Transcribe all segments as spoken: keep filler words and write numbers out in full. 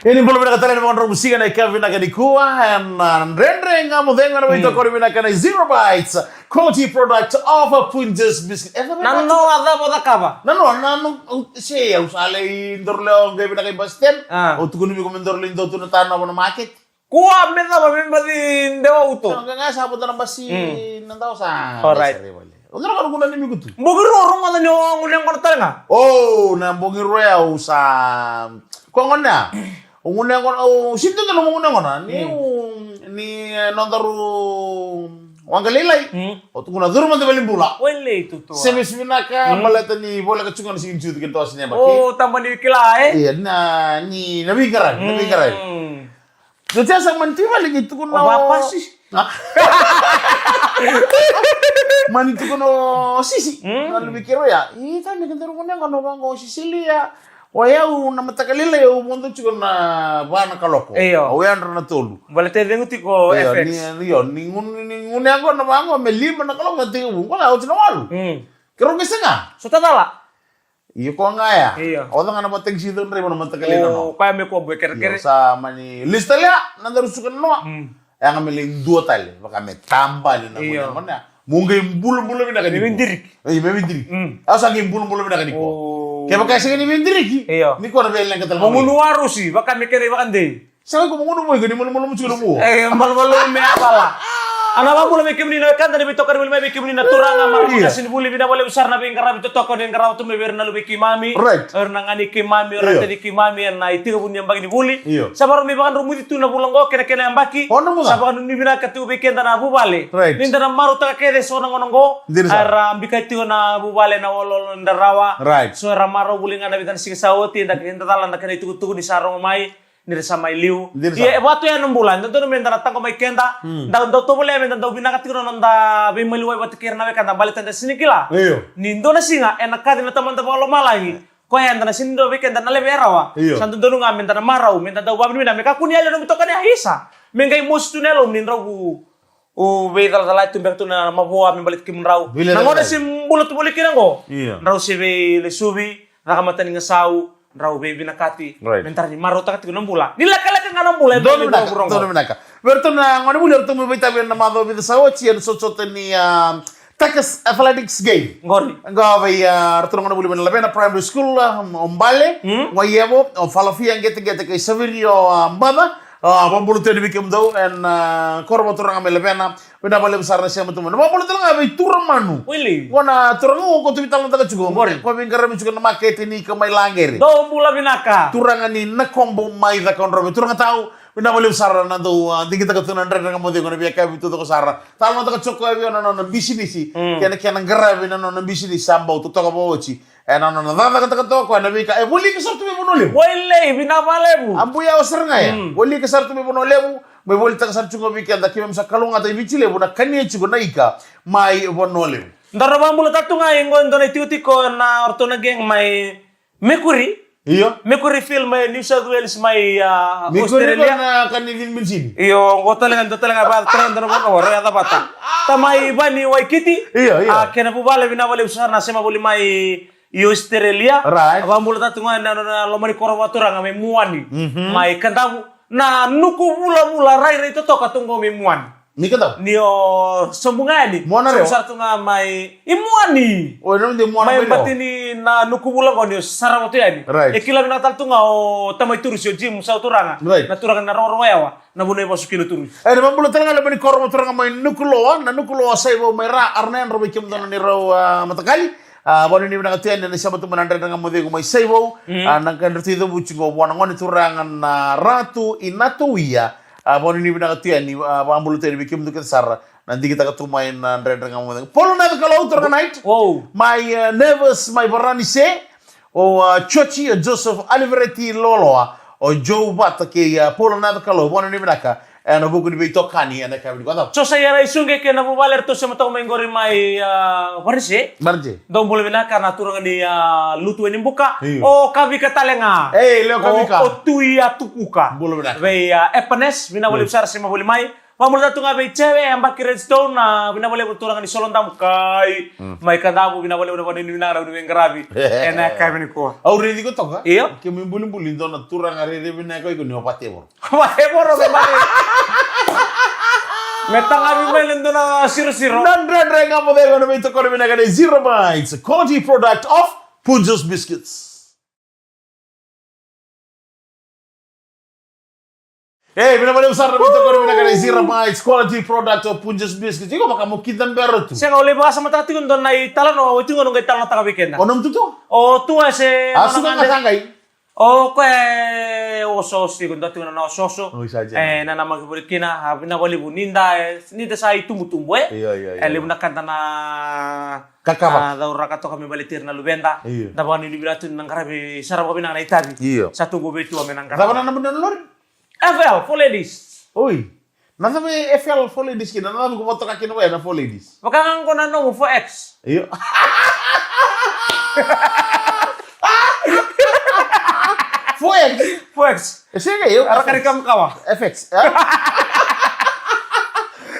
Ia ni bula vinaka tale ni vakadromu siga na ika vinaka nikua, ena, ah, Dredre Ga Mo Cegu ena veitokoni vinaka na Zero Bites, quality product of a Punjas Biscuit. E cava e vatu? Nanoa cava o cakava? Nanoa, nanoa, se au sa lai doro lewa qai vinaka i bus stand. Ah. Au tukuni vei iko me doro lai dua tu na ta nova na market. Kua me cava me baci dewa uto. Nanoa, ga, ga sa vota na basi, mm, na dawa sa. All right. Sa rai vale. O cei na ka na gunu ni mikutu? Bogi rua rogoca ni o gunu yaqona tale ga. O, na bogi rua ya au sa. Ko gone ya. O gunu yaqona, o sini tu na gunu yaqona. Ni, mm, u, ni, eh, nodaru waqa lailai. Mm. O tukuna curu mada vale bula. Wele tutu. Se vesi vinaka, mm, baleta ni voleka tu ga na sigi ni jutu ke toa sine baki. O, taba ni kila, eh? Ia, na, ni, na veiqaravi, na veiqaravi. Mm. Dou tea sa mani tu i vale qai tukuna o vapasi. Ah. Mani tukuna o Sisi. Mm. Na luve keirau ya. Ita me kedaru gone qo na vaqo o Sisilia. O yau na mataka lailai au vodo tiko na va na kaloko. Io. Au yadra na tolu. Baleta e cegu tiko o F X. Io, ni, io, ni gunu, ni gunu yaqo na vaqo me lima na kaloko na tekivu. Qo na oti na walu. Mm. Keirau qai sega. Sota cala. Io, ko ga ya. Io. O caka na vatagisi cau draiva na mataka lailai na noa. O koya me kua bue kerekere. Io, sa mani lesu tale ya, na daru suka na noa. Mm. Yaga me lai dua tale, vaka me tabali na gone ya. Mo qai bulabula vinaka ni veidiriki. Io, me veidiriki. Mm. Au sa qai bulabula vinaka ni kua. O. Kevaka e sega ni veidiriki, io, ni kua na veileqa tale. Mo gunu warusi, vaka me kena ivakadei. Sa iko mo gunu mo iko ni malumalumu tiko na mua. E, malumalumu me a vala. Au na vakabula vei kemuni na wekada ni veitokoni voli mai, vei kemuni na turaga, marama, qasenivuli, vinaka vakalevu sara na veiqaravi totoka ni qarava tu mai vei ira na luve i keimami. Right. O ira na gane i keimami, o ira na taci i keimami, ena itekivu ni yabaki ni vuli. Io. Sa vakarau mai vakadromuci tu na vula oqo, kena, kena yabaki. O na vula. Sa vakanuinui vinaka tu vei keda na vuvale. Right. Ni da na marautaka kece eso na gauna oqo. Dina sara. Era bikai tiko na vuvale na oloolo ni rarawa. Right. So era marau voli ga na vica na siga sa oti, eda, eda cala na kena itukutuku ni sa rogo mai. Ni ra sa mai liu. Dina sara. Ia, e vatu ya na bula, e dodonu meda na taqomaki keda. Hmm. Da, dau tovolea meda dau vinaka tiko na noda veimaliwai vata kei ira na wekada baleta da sega ni kila. Io. Ni dua na siga, ena kaci na Tamada vakalomalagi. Koya eda na sega ni dau vei keda na leve e rawa. Io. Sa dodonu ga meda na marau, meda dau vavinavinaka, me kakua ni yali na nomu itokani ya, isa. Me qai mosi tu na yalomu ni drau vu u veicalacala tu beka tu na mavoa me baleti kemudrau. Na gone se bula tu voli kina oqo. Io. Drau se veilesuvi, caka matanigasau, drau veivinakati. Right. Me dra ni marautaka tiko na bula. Ni lekaleka ga na bula, e donu vinaka, donu vinaka. Vei ratou na gone vuli, ratou me veitavi ena macawa vica sa oti, ena sotasota ni, ah, Takis Athletics Game. Qori. Qo vei, ah, ratou na gone vuli mai na Lavena Primary School, ah, o Bale, mm, Waiyevo, o Falafia Qeteqete kei Saverio, ah, Baca. Ah, vakabula tu yani vei kemudou ena, ah, koro vakaturaga mai Lavena. Vinaka vakalevu sara na sema tu mai. Na vakabula tale ga vei Turamanu. Wili. Qo na turaga qo ko tu veitalanoataka tiko. Qori. Ko veiqaravi tiko na makete ni ika mai Laqere. Dou bula vinaka. Turaga ni Nakobo mai Cakaudrove. Turaga tau. Vinaka vakalevu sara na dou, ah, digitaka tu na Dredre Ga Mo Cegu ena veiyakavi taucoko sara. Talanoataka tiko vei au na nona bisinisi. Mm. Kei na kena qaravi na nona bisinisi sa bau totoka vakaoti. Ena nona cakacakataka toka o koya na veika e volika sara tu mai Vanua Levu. Wili, vinaka vakalevu. A buya o sara ga ya. Mm. Volika sara tu mai Vanua Levu. Mai volitaka sara tu ga vei keda, keimami sa kalougata i Viti Levu na kania tiko na ika mai Vanua Levu. Daru vakabulataka tu ga i qo e dua na itikotiko na o ratou na gang mai Mercury. Io. Mercury Film mai New South Wales mai, ah, Mercury Australia. Ko na kani viniminisini. Io, qo tale ga, dua tale ga, va tale ga, dua na vanua, ro ya cavata. Ta mai Vani Waikiti. Io, io. Ah, kena vuvale, vinaka vakalevu sara na sema voli mai i Australia. Right. A vakabulataka tu ga na, na, na loma ni koro vakaturaga mai Muani. Mhm. Mai Kadavu. Na nuku vulavula rairai totoka tu qo mai Muani. Ni Kadavu? Ni o sobu ga yani. Muana Rewa? Sobu sara tu ga mai i Muani. O, e nona de Muana mai Rewa. Mai bati ni na nuku vula qo ni o sarava tu yani. Right. E kila vinaka tale tu ga o tamai turusi o Jim Sauturaga. Right. Na turaga na rogorogo yawa. Na vanua e vasu kina o turusi. E, na vakabula tale ga loma ni koro vakaturaga mai Nukuloa, na Nukuloa Saivou mai Ra, Arana, yadra vei kemudou na neirau, ah, matakali. Ah, vakanuinui vinaka tu yani na sema tu mai na Dredre Ga Mo Cegu mai Saivou. Mm. Ah, na qai dra tu i cavuti qo vua na gone turaga na Ratu i Natouia. Ah, vakanuinui vinaka tu yani, ah, vakabula tu yani vei kemudou kece sara na digitaka tu mai na Dredre Ga Mo Cegu. Polo na Kalou, turaga Knight. Wow. Mai, ah, Nevis, mai Varanise. O, ah, Chochi, o Joseph Alivereti Loloa, o Joe Vata kei, ah, Paula Nacakalou, vakanuinui vinaka ena vuku ni veitokani ena yakavi nikua. Cava? Joseph Iyaraisuqe kei na vuvale eratou sema toka mai qori mai, ah, Varanise. Varanise. Dou bula vinaka na turaga ni, ah, Lutu Wainibuka. Io. O Kavika tale ga. Ei, Leo Kavika. O, o Tui Atukuka. Bula vinaka. Vei, ah, Epanes, vinaka vakalevu sara sema voli mai. Vabula tu ga vei Jeve, e baki Redstone, na vinavalevu turaga ni Solodamu kai. Mm. Mai Kadavu, vinavalevu na vanini vinaka na veiqaravi. Ena yakavi nikua. Au redi ko toka. Io. Ke mi bulibuli dona turaga rere vinaka iko ni o vatevoro. Vatevoro me mare. Me tagavi mai le dona sirosiro. Na dredre ga mo cego na veitokoni vinaka ni Zero Bites, quality product of Punjas Biscuits. Ei, vinaka vakalevu sara na veitokoni vinaka na Zero Bites, quality product of Punjas Biscuits. Iko vaka mo kida bero tu. Sega, o lai vakasamataka tiko dua na italanoa, o tiko na qai talanoataka vei keda. O nomu tutu? O tua se a, suka ga tagai. O koya e osooso tiko, dua tiko na osooso. Oi, sa jena. E, na namaki voli kina, a, vinaka vakalevu ni da, e, ni da sa itubutubu, e. Io, io, io. E levu na ka da na kakava. A, cauraka toka me baleti ira na luveda. Io. Da vakanuinui vinaka tu ni na qaravi sara vakavinaka na itavi. Io. Sa tu qo vei tua me na qaravi. Cava na naba ni lori? F L, four ladies. Oi. Na cava e F L four ladies kina? Na cava ko votoka kina vaya na four ladies? Vaka ga qo na nomu four X. Io. Four X? Four X. E sega, io. Era kari kamakawa. F X. E?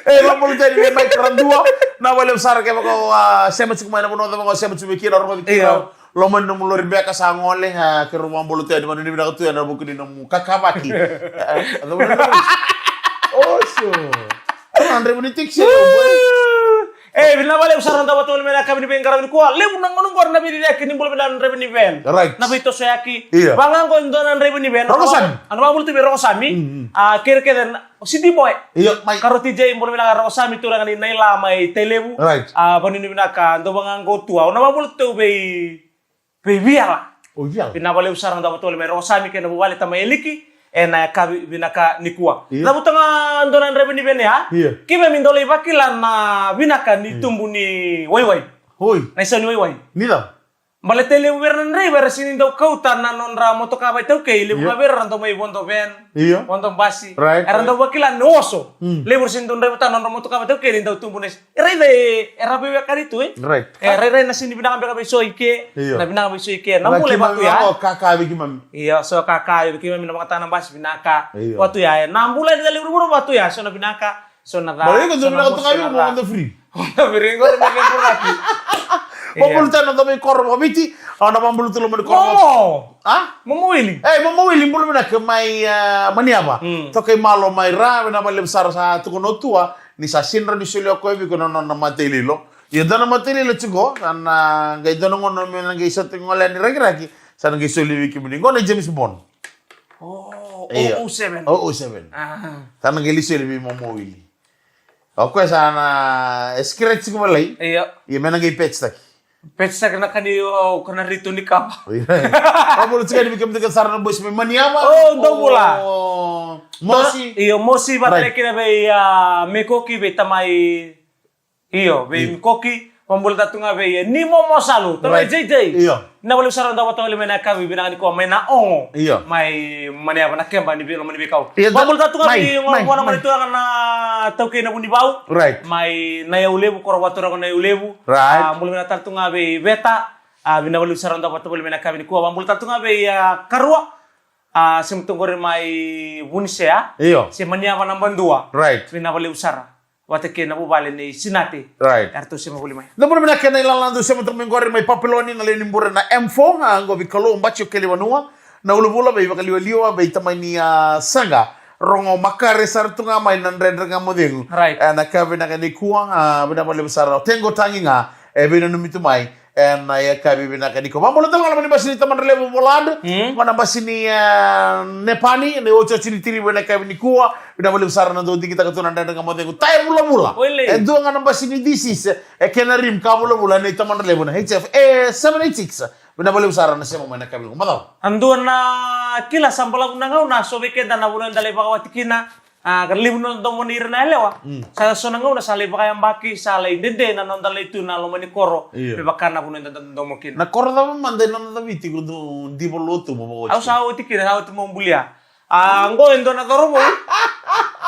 E, vabula tale vei Mike Radua. Na vakalevu sara kevaka o, a, sema tiko mai na vanua cava o sema tiko mai kina, rogoci kina. Io. Loma ni nomu lori beka sa gole, a, keirau vabula tale, ni vanua ni vinaka tu, ena vuku ni nomu kakavaki. A, a, a, oso. A, na draiva ni taxi, e, boy. E, vinaka vakalevu sara na dau vata voli mai na yakavi ni veiqaravi nikua. Levu na gauna qori na veiciciyaki ni bula vinaka na draiva ni van. Right. Na veitosoyaki. Io. Vaka qo e dua na draiva ni van. Rokosami. Ana vabula tu vei Rokosami. Mm, mm. A, kei ira kece na O City Boy. Io, mai. Karo T J, bula vinaka Rokosami, turaga ni Naila mai Tailevu. Right. A, vanini vinaka, dou vaka qo tua. O na vabula tu vei, vei Viala. O Viala. Vinaka vakalevu sara na dau vata voli mai Rokosami kei na vuvale tamai Eliki. Ena yakavi vinaka nikua. Io. Cavuta ga dua na draiva ni van ya. Io. Keimami dau lai vakila na vinaka ni tubu ni waiwai. Oi. Na isau ni waiwai. Ni cava? Baleta e levu vei ira na draiva era sega ni dau kauta na nodra motoka vakaitaukei, levu ga vei ira era dau mai vodo van, io, vodo basi. Right, right. Era dau vakila ni oso. Mm. Levu era sega ni dau draivataka na nodra motoka vakaitaukei, ni dau tubu na is-, e raica e, era veiwekani tu, e? Right. E rairai na sega ni vinaka beka vei so i ke, io, na vinaka vei so i ke. Na bula e vaka tu ya. Kaka vei keimami. Io, so kaka vei keimami na vakataka na basi vinaka. Io. Vaka tu ya, e. Na bula e levu vaka tu ya, so na vinaka. So na ca, so na mosi, so na ca. Mo na viri qori me ke buraki. Vabula tale na domo i koro vakaviti, a, na vabula tu loma ni koro. Momo. A? Momo Wili. E, Momo Wili, bula vinaka mai, a, Maniava. Mm. Toka i Malo mai Ra, vinaka vakalevu sara sa tukuna o tua, ni sa sega ni soli o koya vei iko na nona matailoilo. Ia dua na matailoilo tiko, sa na qai dua na gauna me na qai sota gole ni rakiraki, sa na qai soli vei kemuni. Qo na James Bond. O, io. O O seven. O O seven. A. Sa na qai lai soli vei Momo Wili. O koya sa na, e scratch tiko vakalailai. Io. Ia me na qai patch taki. Patch taki na ka ni o, ka na rito ni kava. Io. Vabula tiko yani vei kemuni kece sara na boys mai Maniava. O, dou bula. O Mosi. Io, Mosi, right, vata kei na vei, a, Mekoki, vei tamai Io, vei Mikoki, vabula tale tu ga vei, e, Nimo Mosalu, tamai J J. Io. Vinaka vakalevu sara na dau vata voli mai na yakavi vinaka nikua mai Naogo. Io. Mai Maniava na keba ni vei, loma ni veikau. Io, vabula tale tu ga mai, vei, mai, vua na gone turaga na taukei na Vunivau. Right. Mai Naiaulevu, koro vakaturaga Naiaulevu. Right. A, bula vinaka tale tu ga vei Veta. A, vinaka vakalevu sara na dau vata voli mai na yakavi nikua. Vabula tale tu ga vei, a, Karua. A, sema tu qori mai Vunisea. Io. Se Maniava na Badua. Right. Vinaka vakalevu sara. Vata kei na vuvale nei Sinate. Right. Eratou sema voli mai. Na bula vinaka na ilala dou sema tu mai qori mai Papiloni, na lewe ni bure na M four, a, qo vei Kalou Bati o Kelevanua. Na uluvula vei Vakaliwaliwa, vei tamai ni, a, Saqa. Rogo makare sara tu ga mai na Dredre Ga Mo Cegu. Right. E, na ka vinaka nikua, a, vinaka vakalevu sara. O Tengo Tagi ga, e, veinanumi tu mai. E, na yakavi vinaka nikua. Vabula tale ga na loma ni basi ni Tamadra Levu Volad. Mm. Qo na basi ni, e, Nepani, na iotioti ni tirivu ena yakavi nikua. Vinaka vakalevu sara na dau digitaka tu na Dredre Ga Mo Cegu. Taya vulavula. Oilei. E dua ga na basi ni D C S, e kena rim ka vulavula, nei Tamadra Levu na H F A seven eight six. Vinaka vakalevu sara na sema mai na yakavi nikua. Macala. A dua na kila sa balavu na gauna, so vei keda na vanua eda lai vakawati kina. A, ka levu na domo ni ira na yalewa. Mm. Sa so na gauna sa lai vakayabaki, sa lai dede na noda lai tu na loma ni koro. Io. Me vaka na vanua eda domo kina. Na koro cava mada ena noda Viti ko dou diva lotu mo vakaoti? Au sa oti kina, sa oti mo bulia. A, qo e dua na cauravou.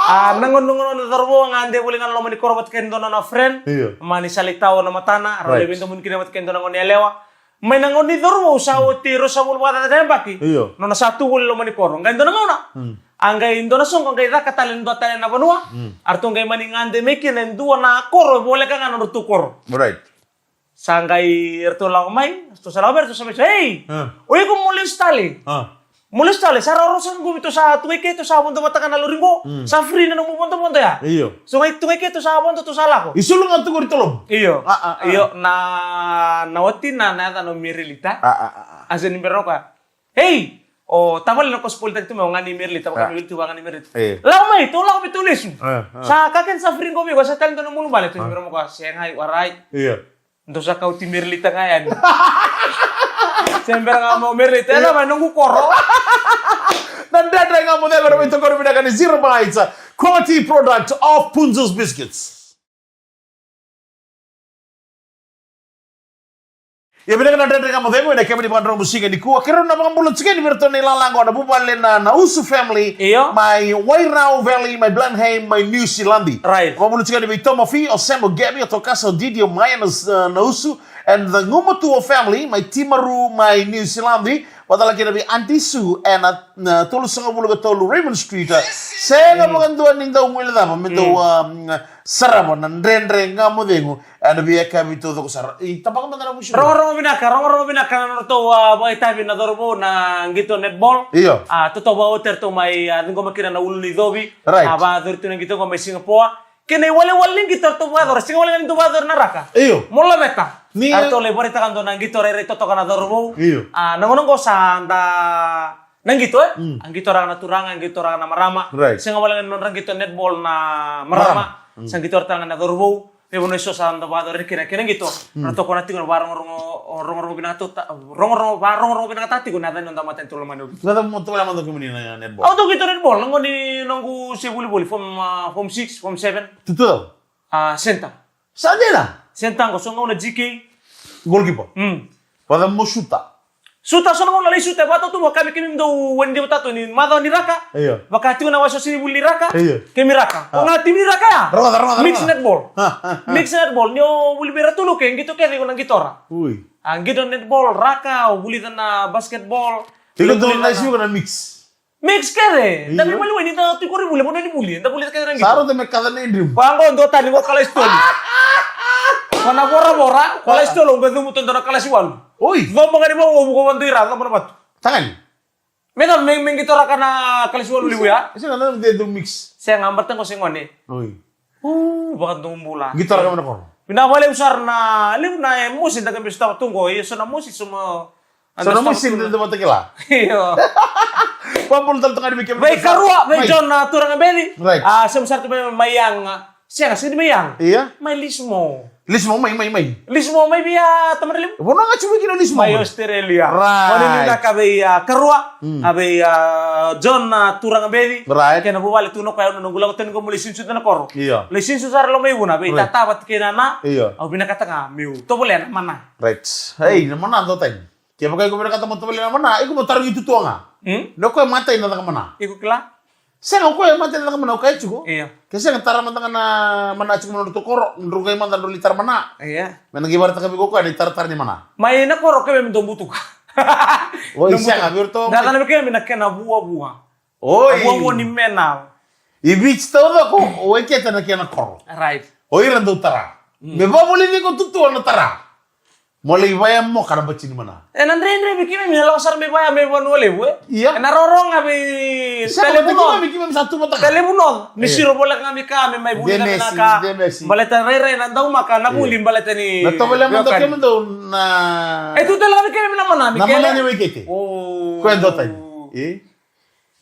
A, na gauna, gauna na cauravou, a gade voli ga na loma ni koro vata kei na dua na nona friend. Io. Mani sa lai tawa na matana, rau lai veidomoni kina vata kei na dua na gone yalewa. Mai na gauna ni cauravou sa oti ruasagavulu vakacaca na yabaki. Io. Nona sa tu voli loma ni koro. Qai dua na gauna. Mm. A qai dua na soqo qai caka tale e dua tale na vanua. Mm. A ratou qai mani gade mai kina e dua na koro e voleka ga na nodratou koro. Right. Sa qai ratou lako mai, ratou sa lako mai, ratou sa mai, "Ei! Ah. O iko mo lesu tale." Ah. Mo lesu tale, sa rawarawa sara qo, tou sa tu ga i ke, tou sa vodo vata ga na lori qo. Mm. Sa free na nomu vodovodo ya. Io. So qai tu ga i ke, tou sa vodo, tou sa lako. I sulu ga tu qori tolom. Io. Ah, ah, ah. Io, na, na watina, na yacana o Merelita. Ah, ah, ah, ah. A se ni bera o koya. Hey! O tavale na kosipoli taki tu mai, o gani Merelita, o gani Merelita, o gani Merelita. Eh. Lako mai, tou lako mai, tou lesu. Eh, eh. Sa kakena sa free qo vei iko, sa tale dua na mulubale, tou ni bera mo koya, sega, warai. Io. Dou sa kauti Merelita ga yani. Se bera ga mo Merelita, ena mai noqu koro. Na Dredre Ga Mo Cegu, na veitokoni vinaka ni Zero Bites, quality product of Punjas Biscuits. Ia vinaka na Dredre Ga Mo Cegu ena kemuni vakadromu siga nikua. Keirau na vakabula tiko yani vei iratou na ilala qo na vuvale na, na Usu family. Io. Mai Wairau Valley, mai Blenheim, mai New Zealand. Right. Vakabula tiko yani vei Tomafi, o Sam, o Gabby, o Tokasa, o Didi, o Maya na, na Usu, and the Gumatua family, mai Timaru, mai New Zealand. Vata tale kina vei Aunty Sue, ena, na tolusagavulu ka tolu Raymond Street. Sega vakadua ni dau guilecava me dau, um, sarava na Dredre Ga Mo Cegu ena veiyakavi taucoko sara. I tabaka mada na vusi. Rogorogo vinaka, rogorogo vinaka na nodratou, a, vakaitavi na cauravou na qito netball. Io. A, totoka vata iratou mai, a, ciqoma kina na ulu ni covi. Right. A, vakayacori tu na qito qo mai Singapore. Kei na iwalewale ni qito ratou vakayacora, sega wale ga ni dau vakayacora na raka. Io. Mo laveta. Ni a ratou lai vakaraitaka dua na qito rairai totoka na cauravou. Io. A, na gauna qo sa da na qito, e? Mm. A qitoraka na turaga, a qitoraka na marama. Right. Sega wale ga ni nodra qito netball na marama. Marama. Mm. Sa qitoraka tale ga na cauravou. Veivanua eso sa da vakayacora kina, kina qito. Mm. Na tokona tiko na vakarogorogo, rogorogo vinaka tauta, rogorogo, vakarogorogo vinaka tiko na yaca ni noda matanitu lomani o Viti. Na yaca mo tovolea mada kemuni na netball. Au dau qito netball, na gauna ni noqu se volivoli, form, ah, form six, form seven. Tutu? Ah, center. Sa dina? Center qo, so gauna G K. Goalkeeper? Mm. Vata mo suta. Suta, so na gauna lai suta, vata tu mo kami kemi dau wani dima tatu ni macawa ni raka. Io. Vaka tiko na wasa sini vuli raka. Io. Kemi raka. Ah. O ga timi raka ya. Rogoca, rogoca, rogoca. Mix netball. Ah, ah, ah. Mix netball. Ni o vuli vei ira tolu ke, qito kece iko na qitora. Ui. A qito netball, raka, o vulica na basketball. Iko dau na isi iko na mix. Mix kece. Io. Da vimaliwai ni da tu i koronivuli, vanua ni vuli. Da vuli kece na qito. Sa rauta me kaca na idrim. Vaqo dua tani qo kalasi tolu. Ko na voravora, kalasi tolu, qo cumu tu dua na kalasi walu. Oi. Coba ga ni vaqo vuko vadua i ra, coba na vatu. Tagane. Me da me, me qitoraka na kalasi walu levu ya. Sega, na de do mix. Sega, baleta qo se gone. Oi. U, vakadogo bula. Qitoraka mai na koro. Vinaka vakalevu sara na, levu na, e, mosi da qai sotava tu qo, e, so na mosi, so mo So na mosi ni da vata kila. Io. Vakabula tale tu ga ni vei kemuni. Vei Karua, vei John, a, Turaga Beci. Right. A, sema sara tu mai, mai Yaga. Sega, sega ni mai Yaga. Ia. Mai Lismore. Lismore, mai, mai, mai. Lismore, mai vei a tamata levu. Vanua ga tiko mai kina Lismore. Mai Australia. Right. Vakanuinui vinaka vei, a, Karua. Mm. A vei, a, John, a, Turaga Beci. Right. Kei na vuvale tu na koya, au na noqu lako tani qo mo lai sinisuta na koro. Io. Lai sinisuta sara loma i Vuna, vei tata vata kei nana. Io. Au vinakata ga meu tovolea na mana. Right. Ei, na mana dua tani. Kevaka iko vinakata mo tovolea na mana, iko mo tarogi Tutua ga. Hmm? Na koya matai na caka mana. Iko kila? Sega, o koya matai na caka mana, o koya tiko. Io. Ke sega, tara mada ga na mana tiko mai nodratou koro, drau qai mada drau lai tara mana. Io. Me na qai vakaraitaka vei iko o koya na itaratara ni mana. Mai na koro keimami dau butuka. Oi, sega, vei iratou. Na cana vei keimami na kena vuavua. Oi. Vuavua ni mena. I Viti taucoko, o Waikato na kena koro. Right. O ira dau tara. Mm. Me vakavulici iko Tutua na tara. Mo lai vaya moka na bati ni mana. E na dredre vei keimami na lako sara mai vaya mai Vanua Levu, e? Ia. E na roro ga vei Talevu North. Keimami sa tu vata ga. Talevu North. Ni siro voleka ga mai ka me mai vuli na vinaka. Baleta rairai na daumaka na vuli baleta ni. Na tovolea mada kemudou na. E tu tale ga vei keimami na mana. Na mana ni Waikato. O. Koya dua tani. E?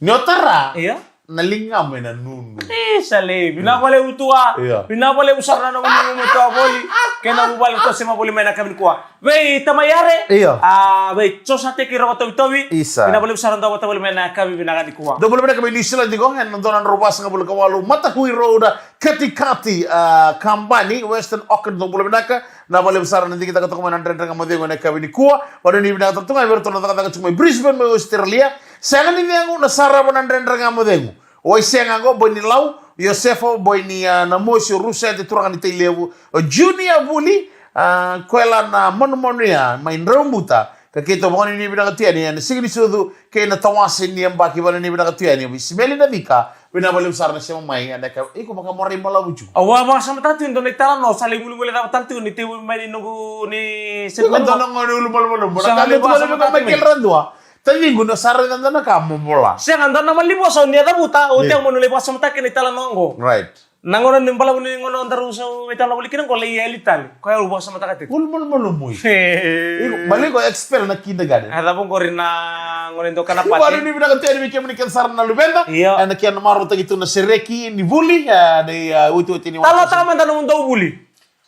Ni o tara, ia, na ligamu e na nunu. E, sa levu. Vinaka vakalevu Tua. Ia. Vinaka vakalevu sara na nomuni vuli Tua voli. Kei na vuvale Tua sema voli mai na yakavi nikua. Vei Tamai Are. Ia. A, vei Josate kei Rogotovitovi. Isa. Vinaka vakalevu sara na dau vata voli mai na yakavi vinaka nikua. Dou bula vinaka mai New Zealand qo, e na dua na drau vasagavulu ka walu Mataqui Road, Katikati, a, Kabani, Western Auckland, dou bula vinaka. Vinaka vakalevu sara na digitaka toka mai na Dredre Ga Mo Cegu e na yakavi nikua. Vakanuinui vinaka toka ga vei iratou na cakacaka tiko mai Brisbane, mai Australia. Sega ni cegu, na sarava na Dredre Ga Mo Cegu. O Waisega qo, boy ni Lau, Iosefa, boy ni, a, Namosi, o Rusete, turaga ni Tailevu, o Junior Vuli, a, koya la na manumanu ya mai Draumuta, Ka keitou vakanuinui vinaka tu yani ena Siga ni Sucu kei na tawase ni yabaki. Vakanuinui vinaka tu yani vei Simeli Nacika. Vinaka vakalevu sara na sema mai, ena ka iko vakamorai balavu tiko. Au a vakasamataka tiko ni dua na italanoa, sa lai mulimuli cava tale tiko ni tekivu mai ni noqu ni Iko segment. Dua na gone ulumalumalumu. Sa na ka lai levu tiko vakasamataka na tiko mai. Michael Radua. Taciqu, ni o sa raica dua na ka mo vola. Sega, dua na malivosa o ni a cavuta, o Io. Teu mo ni lai vakasamataka na italanoa oqo. Right. Na gauna ni balavu ni gauna daru sa veitalanoa voli kina qo, lai yali tale. Koya au vakasamataka tiko. Ulumalumalumu. He. Iko, baleta iko expel na kindergarten. A cava qori na gauna e dau kana pati. Vakanuinui vinaka tu yani vei kemuni kece sara na luveda. Io. Ena kena marautaki tu na sereki ni vuli, e, na, e, otioti ni. Talanoataka mada na nomudou vuli.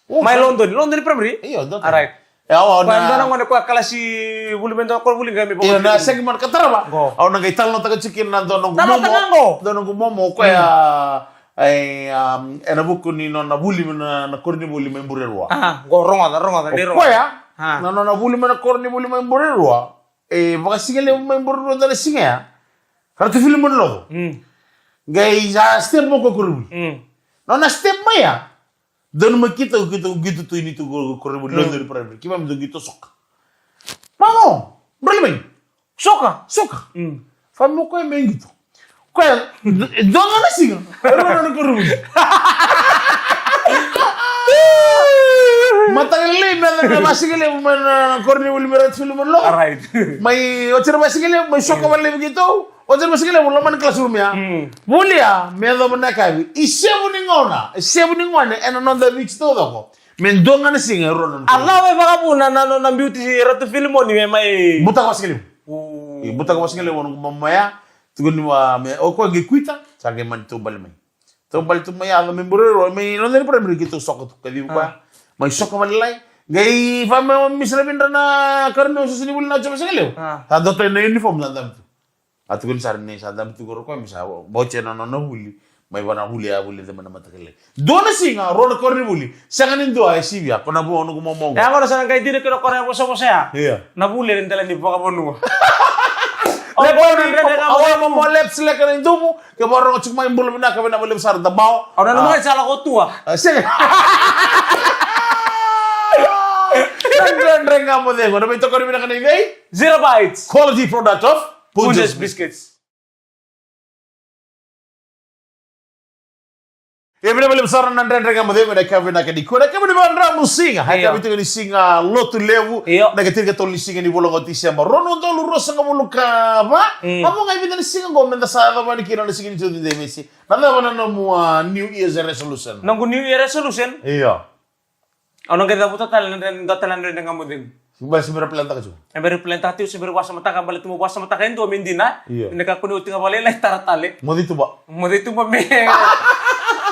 O, mai sa- London, London Primary? Io, dua tale. Alright. E, au, au Koya na dua na gone koya kalasi vuli mai dua koya vuli qai mai Io, na vakatikitiki. Segment ka tarava. Qo. Au na qai talanoataka tiko kina na dua noqu Talanoataka momo. Qo. Dua noqu momo, o koya, Mm. e, um, ena vuku ni nona vuli mai na, na koronivuli mai Burerua. Ah, qo rogoca, rogoca, O ni rogoca. Koya, Ah. na nona vuli mai na koronivuli mai Burerua. E, vakasigalevu mai Burerua dua na siga ya. Ka Ratu Filimoni Loco. Mm. Qai sa step mai o koya koronivuli. Mm. Nona step mai ya. Donu mai keitou, keitou qito tu i neitou ko, koronivuli, Mm. London Primary. Keimami dau qito soka. Mamo, droli mai. Soka? Soka. Mm. Fami o koya me qito. Koya, d-, dua ga na siga. E rua na koronivuli. Mataka lailai me yaco na vakasigalevu mai na koronivuli mai Ratu Filimoni Loco. Alright. Mai oti na vakasigalevu, mai soka Mm. vakalevu keitou. Oti na vakasigalevu, loma ni classroom ya. Mm. Volia, me yacova na yakavi. I sevu ni gauna, i sevu ni gone, ena noda beach taucoko. Me dua ga na siga, e rua na. A cava e vakavuna na, na, na biuti Ratu Filimoni me mai. Butako vakasigalevu. O. I butako vakasigalevu, o noqu momo ya. Tukuni vua, me, o koya qai quita, sa qai mani taubale mai. Taubale tu mai, yaco mai Burerua, mai London Primary keitou soka tu, kacivi koya. Ah. Mai soka vakalailai. Qai fa me, misalavi dra na karua ni soso ni vuli na oti vakasigalevu. Ah. Sa dua tale na uniform, sa dabe tu. A tukuni sara ni sa dabe tu qori o koya me sa oti na nona vuli. Mai vua na vuli a vuli mai na mataka lailai. Dua na siga, rua na koronivuli. Sega ni dua e sivia, ko na vua o noqu momo qo. E, agora sa na qai dina kina o koya na vosavosa ya. Io. Na vuli e dela ni vakavanua. Lepa ni dredre ga mo, mo lepa sileka na iduvu. Ke vakarogo tiko mai, bula vinaka, vinaka vakalevu sara, Dabao. Au nanuma ni sa lako tua. A, sega. Na Dredre Ga Mo Cegu, na veitokoni vinaka nei cei? Zero Bites. Quality product of Punjas Biscuits. Ia vinaka vakalevu sara na Dredre Ga Mo Cegu, na ka vinaka nikua, na ka vinaka ni Vadramusiga. Io. Na ka vinaka ni siga Lotulevu. Io. Na ka tinikatolu ni siga ni vula qo o Tiseba. Rua na udolu ruasagavulu ka va. Mm. A vo ga e vica na siga qo meda sa yacova yani kina na siga ni Tuesday, Mesi. Na cava na nomu, a, New Year's resolution? Noqu New Year resolution? Io. Au na qai cavuta tale na dre-, dua tale na Dredre Ga Mo Cegu. Basi me ra plan taka tu. E bera plan taka tu, se bera vakasamataka, baleta mo vakasamataka e dua me dina. Io. Ni kakua ni oti ga vakalailai, tara tale. Moce i tuba. Moce i tuba me.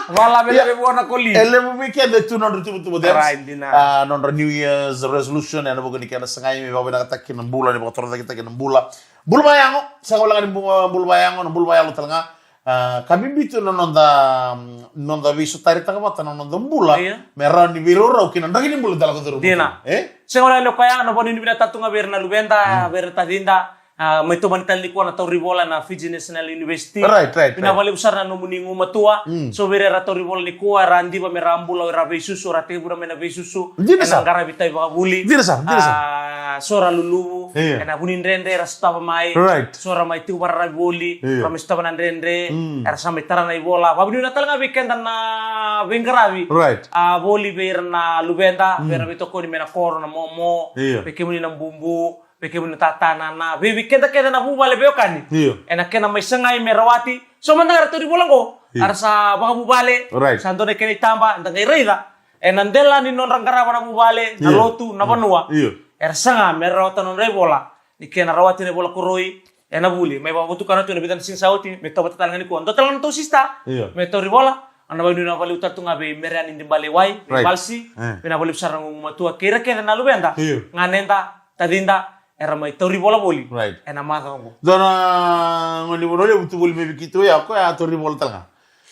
Vala me levu vua na koli. E levu vei keda e tu nodra tubatuba, James. Right, dina. A, nodra New Year's resolution, ena vuku ni kena sagai me vakavinakataki na bula, ni vakatorocaketaki na bula. Bula vakayago, sega walega ni bu-, bula vakayago, na bula vakayalo tale ga. A, ka bibi tu na noda, noda veisotaritaka vata na noda bula. Io. Me rawa ni veiraurau kina draki ni bula da lako curuma. Dina. E? Sega walega ni o koya, na vakanuinui vinaka tale tu ga vei ira na luveda, mm, vei ira na tacida. A, mai tomani tale nikua na tauri vola na Fiji National University. Right, right, right. Vinaka vakalevu sara na nomuni gumatua. Mm. So vei ira era tauri vola nikua, era diva me ra bula o ira veisusu, era tekivuna mai na veisusu. Dina sara. Ena qaravi tavi vakavuli. Dina sara, dina sara. A, so ra luluvu. Io. Ena vu ni dredre era sotava mai. Right. So ra mai tiko vakararavi voli. Io. Ra mai sotava na dredre. Mm. Era sa mai tara na ivola. Vakavinavinaka tale ga vei keda na veiqaravi. Right. A, voli vei ira na luveda, mm, vei ira na veitokoni mai na koro, na momo. Io. Vei kemuni na bubu. Vei kemuni na tata, nana, vei, vei keda kece na vuvale veiwekani. Io. Ena kena mai sagai me rawati. So mada ga era tauri vola qo. Io. Era sa vakavuvale. Right. Sa dua na kena itaba, da qai raica. Ena dela ni nodra qarava na vuvale, na, io, lotu, na, io, vanua. Io. Era saga me rawata nodra ivola. Ni kena rawati na ivola koroi, ena vuli. Mai vakavotukana tu ena vica na siga sa oti, me tauvata tale ga nikua. Dua tale ga na tou sista. Io. Me tauri vola. Au na vakanuinui vinaka vakalevu tale tu ga vei Mereani Dibalewai, vei, right, Valsi, e, vinaka vakalevu sara na gumatua kei ira kece na luveda, io, ganeda, tacida, era mai tauri vola voli. Right. Ena macawa oqo. Dua na gone ni Vanua Levu tu voli mai vei keitou ya, koya a tauri vola tale ga.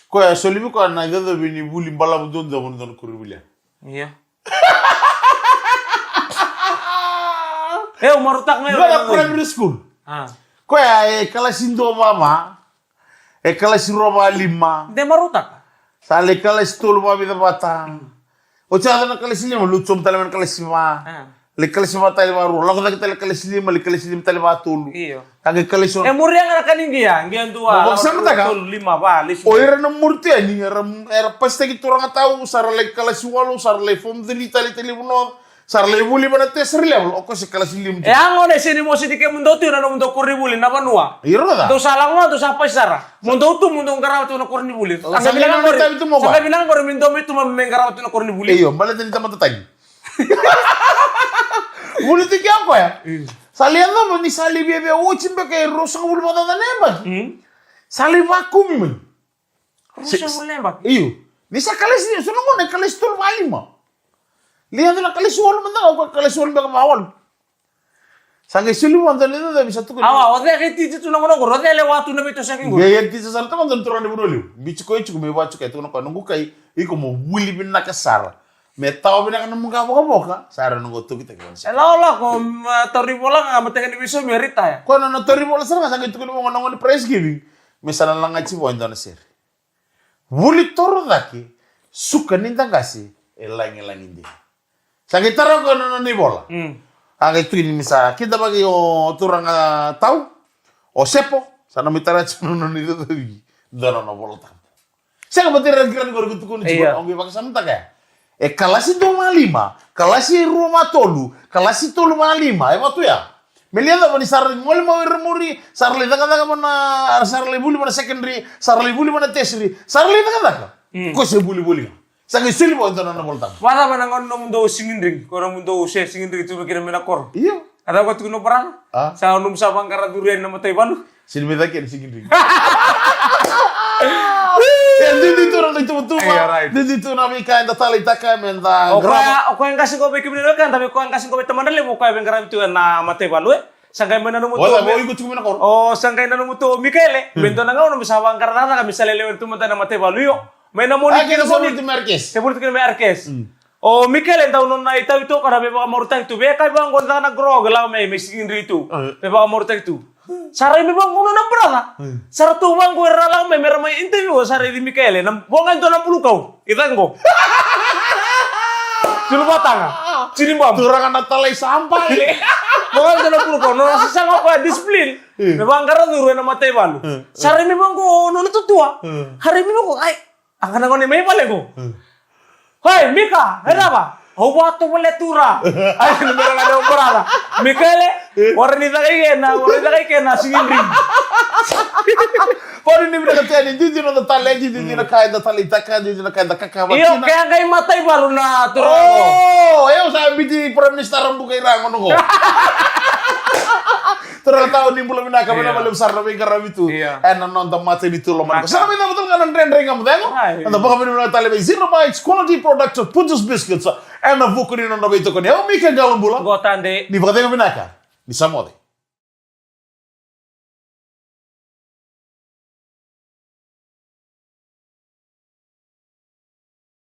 Koya a soli vei koya na icocovi ni vuli balavu duadua mai na dua na koronivuli ya. Io. E, au marautaka ga. Dua na primary school. A. Koya e kalasi dua vava. E kalasi rua vakalima. De marautaka. Sa lai kalasi tolu vakavica vata. Mm. Oti sa yaco na kalasi lima, lutu sobu tale mai na kalasi va. A. Lai kalasi vata tale vakarua, lako cake tale kalasi lima, lai kalasi lima tale vakatolu. Io. Ka qai kalasi ono. E muria ga na ka ni qia, qia dua, Mo lako vakasamataka. Tolu, lima, va, lesi. O ira na muri tu yani, era, era pasitaki turaga tau, sa ra lai kalasi walu, sa ra lai form three tale, tale vanua, sa ra lai vuli vana tertiary level, o koya se kalasi lima tu. E a gone, sega ni mositi kemudou tu na nomudou koronivuli na vanua. Iro ca. Dou sa lako ga, dou sa pasi sara. Mo dou tu, mo dou qarava tu na koronivuli. Sa qai vinaka qori, sa qai vinaka qori me dou mai tu me qarava tu na koronivuli. Io, baleta ni tamata tani. Vuli tiko o koya. Mm. Sa lai yacova ni sa lai viavia oti beka e ruasagavulu vakacaca na yabaki. Mm. Sa lai vakumi mai. Ruasagavulu na yabaki? Io. Ni sa kalasi, so na gone kalasi tolu vakalima. Lai yaco na kalasi walu mada ga, o koya kalasi walu beka vakawalu. Sa qai soli vua dua na icacovi sa tukuni. Awa, o cei e titi tu na gauna qori, o cei e lewa tu na veitosoyaki qori. Ia, ia, titi sara toka dua na turaga ni Vanua Levu. Biuti koya tiko me vaka tiko e tukuna o koya, noqu kai, iko mo vuli vinaka sara. Me tawa vinaka nomu qavokavoka, sa rau noqu tokitaki vua na sere. E lakolako, ma, tauri vola ga, ma teke ni veiso me retire. Koya na, na tauri vola sara ga, sa qai tukuni vua na gone prize giving. Me sa na lagati vua e dua na sere. Vuli toro cake, suka ni da qase, e lagilagi dina. Sa qai tara o koya na nona ivola. Mm. A qai tukuni ni sa kidavaki o turaga tau, o Sepo, sa na mai tara tiko na nona icocovi. Dua na nona iVolatabu. Sega, vata ira na kirani qori ko tukuni tiko, io, au qai vakasamataka ya. E kalasi dua vakalima, kalasi rua vakatolu, kalasi tolu vakalima, e vaka tu ya. Me lai yacova ni sa ra gole mai o ira muri, sa ra lai cakacaka vana, sa ra lai vuli vana secondary, sa ra lai vuli vana tertiary, sa ra lai cakacaka. Mm. Ko se vuli voli ga. Sa qai soli vua e dua na nona iVolatabu. Vakacava na gauna nomudou sigidrigi, ko nomudou se sigidrigi tu vei kina mai na koro? Io. A cava ko tukuna o brother? A? Sa nomu sa vaqara curu yani na mataivalu. Sini me cake ni sigidrigi. E, duidui tu na noda ituvatuva. Io, right. Duidui tu na veika eda taleitaka me da qarava. O koya, o koya qase qo vei kemuni na wekada, vei koya qase qo vei tamada levu, o koya veiqaravi tu ena mataivalu, e. Sa qai mai nanuma tu o, o iko tiko mai na koro. O, sa qai nanuma tu o Mikaele. Hmm. Me dua na gauna me sa vaqara cakacaka me sa lelewe tu mada na mataivalu, io. Mai na moni, a, kena moni. Sa vuli tu mai R K S. Sa vuli tu kina mai R K S. Hmm. O Mikaele, dau nona itavi tu o koya na veivakamarautaki tu. Vei koya vaqo na grog, lako mai, mai sigidrigi tu. Eh. Veivakamarautaki tu. Sa rai mai vaqo na brother. Hmm. Sa ra tu vaqo era lako mai, me ra mai interview, sa raici Mikaele. Na, vo ga e dua na bulu kau. I cake qo. Tulu vataga. Tini bamu. Turaga na talai sa bale. Vo ga e dua na bulu kau. Nona sasaga o koya discipline. Hmm. Me vaqara curu ena mataivalu. Hmm. Sa rai mai vaqo nona tutua. Hmm. Sa rai mai vaqo, ai. A qai na gone mai vale qo. Hmm. Hoi, Mika, e cava? Au vakatovolea tu ra. Ai, na mera ga na brother. Mikaele, eh? Ora ni caka i kena, ora ni caka i kena, sigidrigi. Poni ni vinaka teni, duidui na noda taledi, duidui na ka eda taleitaka, duidui na ka eda kakava kina. Io, ke a qai mataivalu na turaga qo. Oh, e au sa biuti Prime Minister Rabuka i ra qo. Turaga tau, ni bula vinaka, vinaka vakalevu sara na veiqaravi tu. Io. Ena noda matanitu lomani. Vinaka. Sa na mai cava tale ga na Dredre Ga Mo Cegu. Ai. Eda vakavinavinaka tale vei Zero Bites Quality Product of Punjas Biscuits. Ena vuku ni nodra veitokoni. Au Mika Qalobula. Qo Tade. Ni vakacegu vinaka. Ni sa moce.